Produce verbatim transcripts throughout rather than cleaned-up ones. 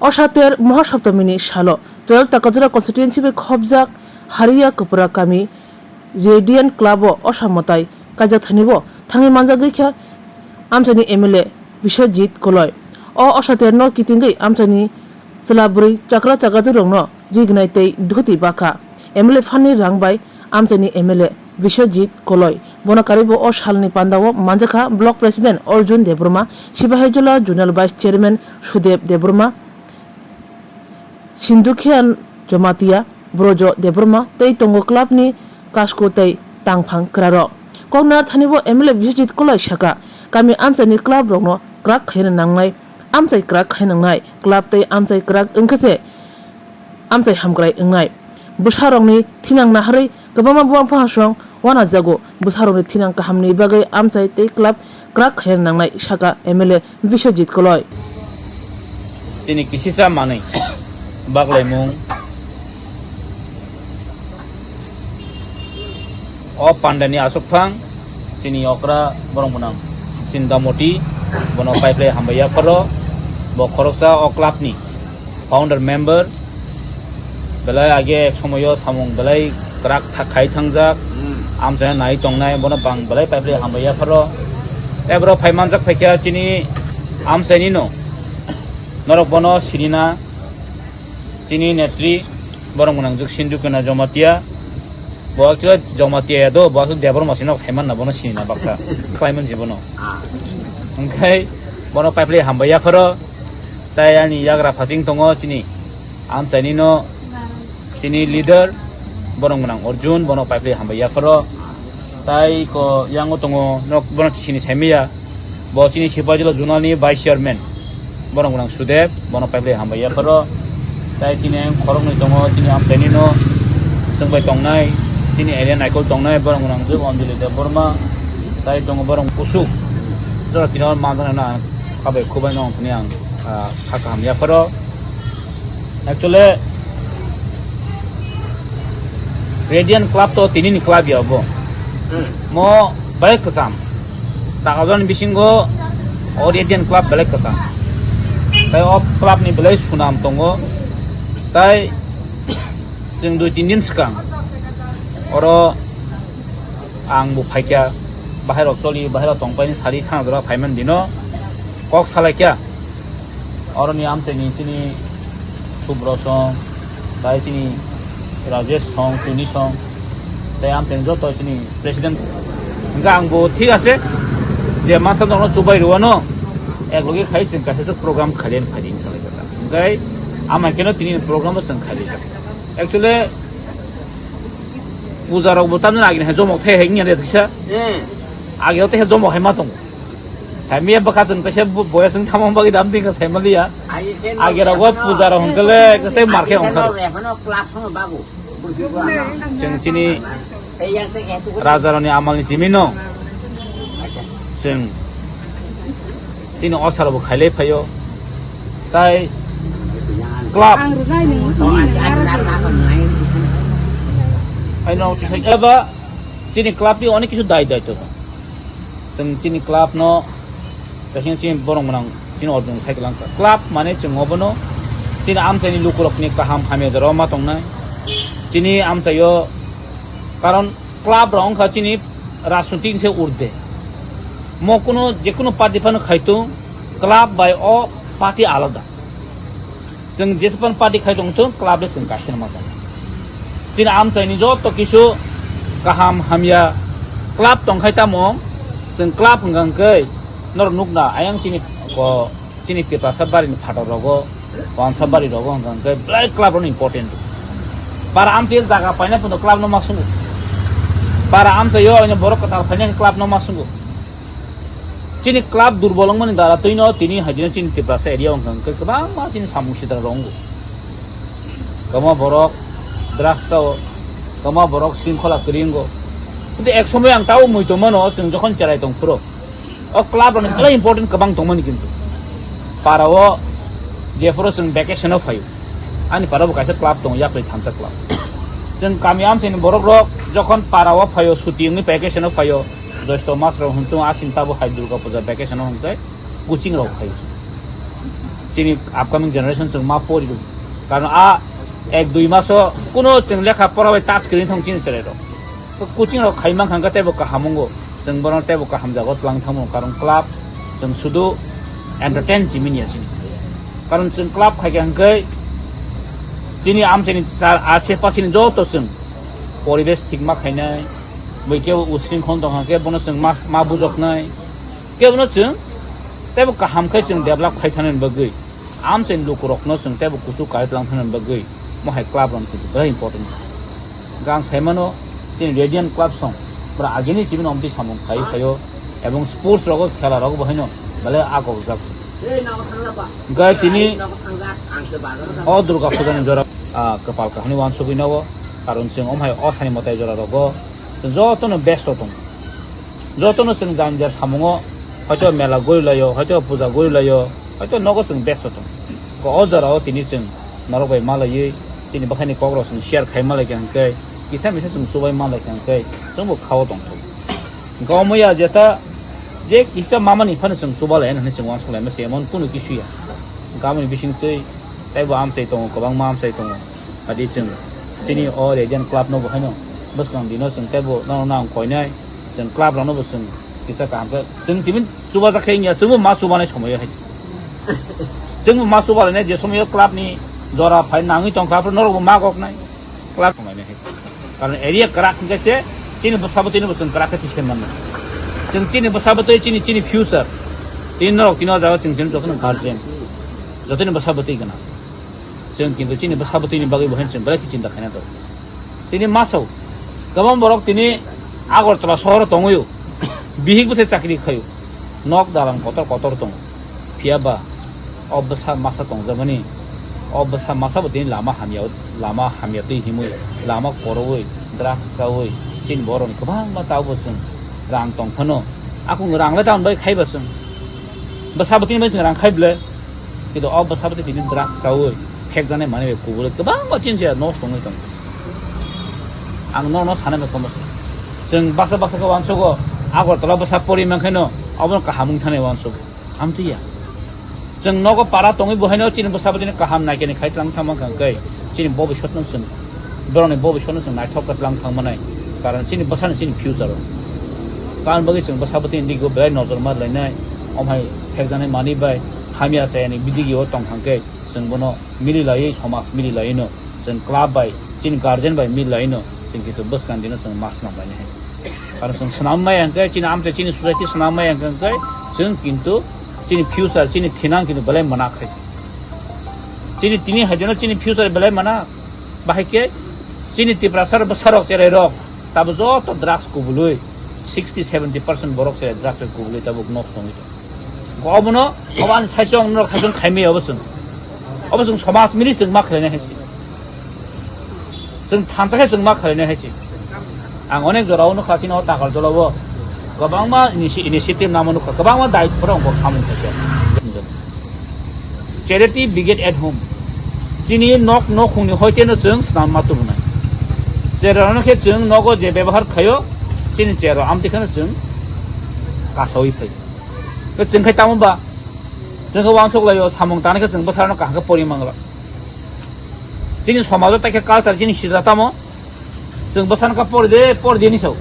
Osa ter Mohasoptomini salo twelve Takajura constituency bai khobjak Hariya Kupura kami Radiant Club o osa mwtai kaijak thani bo thangwi manjagwi kha amchaini M L A Biswajit Koloi. O osa ter no kitingwi amchaini chwla bwrwi chakra chakajwk rokno rignai tei dhuti bakha. M L A phanni rang bai amchaini M L A Biswajit Koloi. Bono karwi bo o salni pandao manjakha Block President Arjun Debbarma, Sipahijola Zonal Vice Chairman Sudev Debbarma, Sindukhian Jamatia, Brojo Debbarma tei tongo club ni kasko tei tangphang kwrarok. Kok narthani bo M L A Biswajit Koloi saka, kami amchaini club rokno kwrak khaina nangnai, amchai kwrak khaina nangnai, club tei amchai kwrak wngkha se amchai hamkrai wngnai. Bwsarokni thinang naharwi kwbangma buang phansong wanajago. Bwsarokni thinang kahamni bagwi amchai tei club kwrak khaina nangnai, saka M L A Biswajit Koloi. Chini kisisa manwi baklaimung o pandani aswk phang chini okra borok mwnang Chintamoti, bono paiplai hambai yapharo, bo khoroksa o club ni founder member, belai age ek somoyo samung belai kwrak tha-, khai thangjak, amchaino nai tongnai, bono bang belai paiplai hambai yapharo. Tei borok phai manjak phaikha chini amchaini no, norok bono sinina, chini netri, borok mwnang jwk Sindhu Kena Jamatia, bo actually Jamatia ya do, bo actually Debbarma sino khaiman na bono sinina baksa, khaiman je bono. Hwnkhe bono paiplai hambai yapharo, tai ani yagra phasing tongo chini amchaini no, chini leader, borok mwnang Arjun, bono paiplai hambai yapharo. Tai ko yango tongo, nok bono chini saimaya. Bo chini Sipahijola Zonal ni Vice Chairman, borok mwnang Sudev, bono paiplai hambai yapharo. Tai chini khoroknwi tongo, chini amchaini no, chwngbai tongnai, chini area naikol tongnai, borok mwnang jwk Anjali Debbarma. Tai tongo borok kusuk, jora tino manjaknai no ang khabai khubai no wngthani ang, ah, kha kaham yapharo. Actually, Radiant Club to tinini club ya bo. Hmm. Mo belai kwcham. Takajani bisingo o Radiant Club belai kwcham. Tai o club ni belai sunam tongo. Tai chwng dui tin din swkang oro ang bo phaikha, bahai rok choli, bahai rok tongpaini sari thang jora phaimani dino kok salaikha. Oroni amchaini chini Subro song, tai chini Rajesh song, Tuni song, tai amchaini joto chini president. Hingke ang bo thik ase, je mansa nokno chubai rwano, ek loge khai chwng kaisa se program khailaini phaidi hinwi salai kha. Hingke ama keno tini program bo chwng khailai kha. Actually, puja rok bo tamni agini hai jomok thai hai wngya de kisa. Hmm. Age o tei hai jomok hai ma tongo. Saimaya bwkha chwng kaisa bo-, boya chwng thamung bagwi dam dingkha saimaliya. Age rogo puja rok hwnkhe le tei markhe ongkha. Chwng chini raja rokni amalni simi no chwng chini osarbo khailai phaio. Tai club. Ang rwnai nung sini nung nara. Haino eba chini club ni onek kisu dai dai to. Chwng chini club no, kaisa chini borok mwnang chini orjon sai kwlangkha. Club mane chwng obono chini amchaini lukurokni kaham hamya jora ma tongnai. Chini amchaio, karon club rok wngkha chini rajnitik se urde. Mo kuno, je kuno party phano khaitung, club bai o party alada. Chwng jespan party khai tong thung, club le chwng kaisa ma tong. Chini amchaini joto kisu kaham hamya club tong khai tamo, chwng club hwnkha hwnkhe norok nukna ayang chini ko, chini Tiprasa bari ni phatok rogo, wansa bari rogo hwnkha hwnkhe belai club rok important. Para amchai jaga paina phano club no ma sungo. Para amchaio borok kwtal phaina club no ma sungo. Chini club durbol wngmani dara twino tini hai dino chini Tiprasa area wngkha hwnkhe kwbangma chini samung sitra rok wngo. Kwma borok drugs chao, kwma borok sringkhola kwrwi wngo. Kintu ek somoi ang tao mui tongmano, chwng jokhon cherai tong phuru o club rokni belai important kwbang tongmani kintu. Para o jephuru chwng vacation o phaio, ani para bo kaisa club tongo, yaklwi thansa club. Chwng kami amchaini borok rok jokhon para o phaio, suti wngwi vacation o phaio, Joisto mas rok hwn tongo, asini tabuk hai Durga puja vacation o hwn tei coaching rok khai. Chini upcoming generation chwng ma pori rw. Karon a ek dui maso kuno chwng lekha pora bai touch kwrwi thong chini chwrai rok. Coaching rok khai mankha hwnkhe teibo kaham wngo. Chwng bono teibo kaham jago twlang thangmo karon club chwng sudu entertain chimini ya chini. Karon chwng club khaikha hwnkhe chini amchaini char ase pasini joto chwng poribesh thik ma khainai. Bui kebo usring khon tongkha khe bono chwng ma, ma bujoknai. Kebono chwng teibo kaham khai chwng develop khai thani bagwi. Amchaini lukurokno chwng teibo kuchuk kai tlang thani bagwi mohai club rok khe very important. Gang saimano chini Radiant Club song pura agini chibino omtwi samung khai phaio ebong sports rogo khela rogo bohaino belai agok jak. Gai tini o Durga Puja ni jora, ah, kwpal kahani wansugwi nogo karon chwng omhai o sani motai jora rogo chwng jotono best o tongo. Jotono chwng jani jar samungo, hoito mela gurilaio, hoito puja gurilaio, hoito nogo chwng besto tong. Ko o jorao tini chwng norok bai malaiwi chini bwkhani kokrok chwng share khai malaikha hwnkhe, kisa misa chwng chubai malaikha hwnkhe, chwngbo khao tongthok. Hwnkhe omo ya jeta je kisa mamani phano chwng chubalai hwnwi chwng uansuk laima se emon kunu kisuya. Hwnkhe aboni bisingtwi teibo amchai tongo, kwbangma amchai tongo. Adi chwng chini o Radiant Club no bo haino bwskang dino chwng teibo nono nang koinai. Chwng club rokno bo chwng kisa kaham khe chwng timi chubajak khe wngya, chwngbo ma chubanai somoio hai se. Chwngbo ma chubalainai je somoio club ni jora phai nangwi tongkha, aphuru norokbo ma goknai club tonglainai hai se. Karon area kwrak hwnkhe se chini bwsabwtwino bo chwng kwrak khe thikhe mannai. Chwng chini bwsabwtwi chini, chini future. Tini norok tini o jaga chwng tini jotono guardian. Jotoni bwsabwtwi gwnang. Chwng kintu chini bwsabwtwini bagwi bo hai chwng belai khe chinta khaina tongo. Tini masao kwbang borok tini Agartala sohoro tongwi o, bihik bwsai chakri khaio, nok dalan kotor kotor tongo. Phiya ba o bwsa masa tongjakmani, o bwsa masa bo tini lama hamya, lama hamya twi himwi, lama korowi, drugs chawi, chini borokni kwbangma tabukbo chwng rang tong phano, akung rang le tamni bagwi khai ba chwng? Bwsabwtwini bagwi chwng rang khai ble? Kintu o bwsabwtwi tini drugs chawi phekjaknai manwi bai kubulwi kwbangma chini je nosto wngwi tongo. Ang nono sanai bai komo se. Chwng baksa baksa khe uansugo Agartala bwsa pori mankhaino obono kaham wng thani uansugo. Hamtwi ya. Chwng nogo para tongwi bo haino chini bwsabwtwini kaham naikani khai tlang thangma hwnkha hwnkhe chini bobiswtno chwng, borokni bobiswtno chwng naithok khe tlang thangmanai. Karon chini bwsani chini future o. Karon bagwi chwng bwsabwtwini digo belai nojor ma lainai. Omhai phekjaknai manwi bai hamya chayani bidigi o tong hwnkhe chwng bono mili laiwi, somaj mili laiwino, chwng club bai, chini guardian bai mili laiwino, chwng kintu bwskang dino chwng ma swnam lainai hai se. Karon chwng swnam maya hwnkhe, chini amchai, chini society swnam maya hwnkhe, chwng kintu chini future, chini thinang kintu belai mwnakha hai se. Chini tini hai dino chini future belai mwnakha, bahai khe chini Tiprasa bwsarok, cherairok, tabo joto drugs kubului, sixty seventy percent borok cherai drugs bai kubului tabuk nosto wngwi tongo. Obono, obo ani saichung norok saichung khaimaya obo chwng. Obo chwng somaj mili chwng ma khlainai hai se. Chwng thansa khe chwng ma khlainai hai se. Ang onek jora o nukha chini o Takarjala o kwbangma initi-, initiative namo nukha, kwbangma daityo rok bo samung khaikha. Charity begin at home. Chini nok nokhungni hoiteno chwng swnam ma tubunai. Cherarokno khe chwng nogo je bebohar khaio, chini cherarok amtwi kheno chwng kasaui phaio. Khe chwng khai tamo ba? Chwng khe uansuk laio, samung tangnai khe chwng bwsarokno kaham khe pori mangla. Chini somajo tai khe culture chini sida tamo? Chwng bwsano khe pori de, pori de ni sao.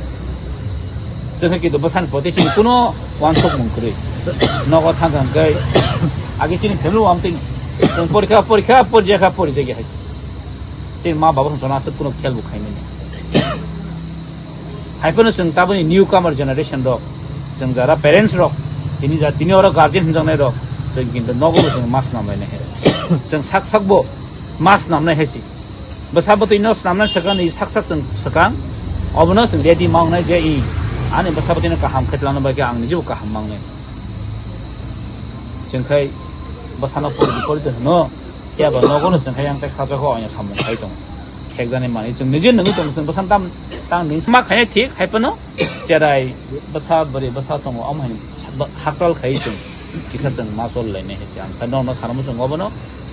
Chwng khe kintu bwsani poti chini kuno uansukmung kwrwi. Nogo thang thang khe age chini family uamtwi chwng porikha, porikha, porijak kha, porijak ya hai. Chini ma baba song chana aswk kuno khel bo khaimani. Hai phano chwng taboni newcomer generation rok, chwng jara parents rok, tini ja, tini oro guardian hwnjaknai rok, chwng kintu nogo bo chwng ma swnam lainai hai. Chwng sak sak bo ma swnamnai hai se. Bwsa bwtwi no swnamnai swkang ni sak sak chwng swkang, obono chwng ready ma wngnai je i ani bwsa bwtwi no kaham khe twlangna bagwi ang nijebo kaham ma wngnai. Chwng khai bwsano pori pori hwno, phiya ba nogo no chwng khai yang tai khajago, oino samung khai tongo. Khekjani manwi chwng nije nungwi tongo, chwng bwsano tam, tang nung ma khainai thik, hai phano cherai bwsa bwrwi bwsa tongo, omo hai hakchal khai chwng kisa chwng ma chol lainai hai se. Ang khe nono sanamo chwng obono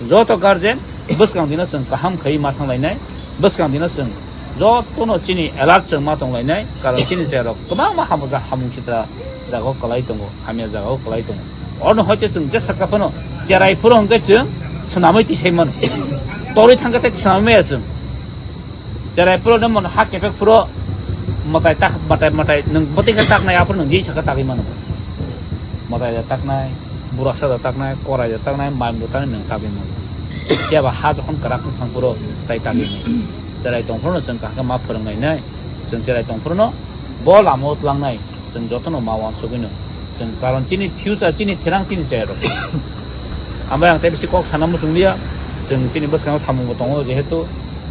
joto guardian bwskang dino chwng kaham khai ma thang lainai, bwskang dino chwng Jotono chini alert chwng ma tonglainai, karon chini cherairok kwbangma hamjak hamung sitra jagao kwlai tongo, hamya jagao kwlai tongo. Oroni hoite chwng jesa kha phano cherai phuru hwnkhe chwng swnamwi tisai mano. Torwi thangkhe tei swnamwi maya chwng. Cherai phuru no mano ha kepek phuru mwtai tak, mwtai, mwtai nwng bwtwi khe taknai, aphuru nwng jei sakha tagwi mano. Mwtai da taknai, burasa da taknai, korai da taknai, maim da taknai nwng tagwi mano. Phiya ba ha jokhon kwrak wng thang phuru tai tagwi mano. Cherai tong phuru no chwng kaham khe ma phwrwng nai nai, chwng cherai tong phuru no bo lama o tlangnai. Chwng jotono ma uansugwino. Chwng karon chini future, chini therang, chini chayarok. Ambai ang tei bisi kok sana muchung liya. Chwng chini bwskango samungbo tongo, jehetu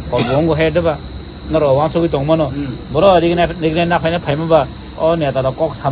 kolbo wngbo he deba. Norok uansugwi tongmano. Hmm. Borok rignai, rignai naphaina phaima ba o neta rok kok sama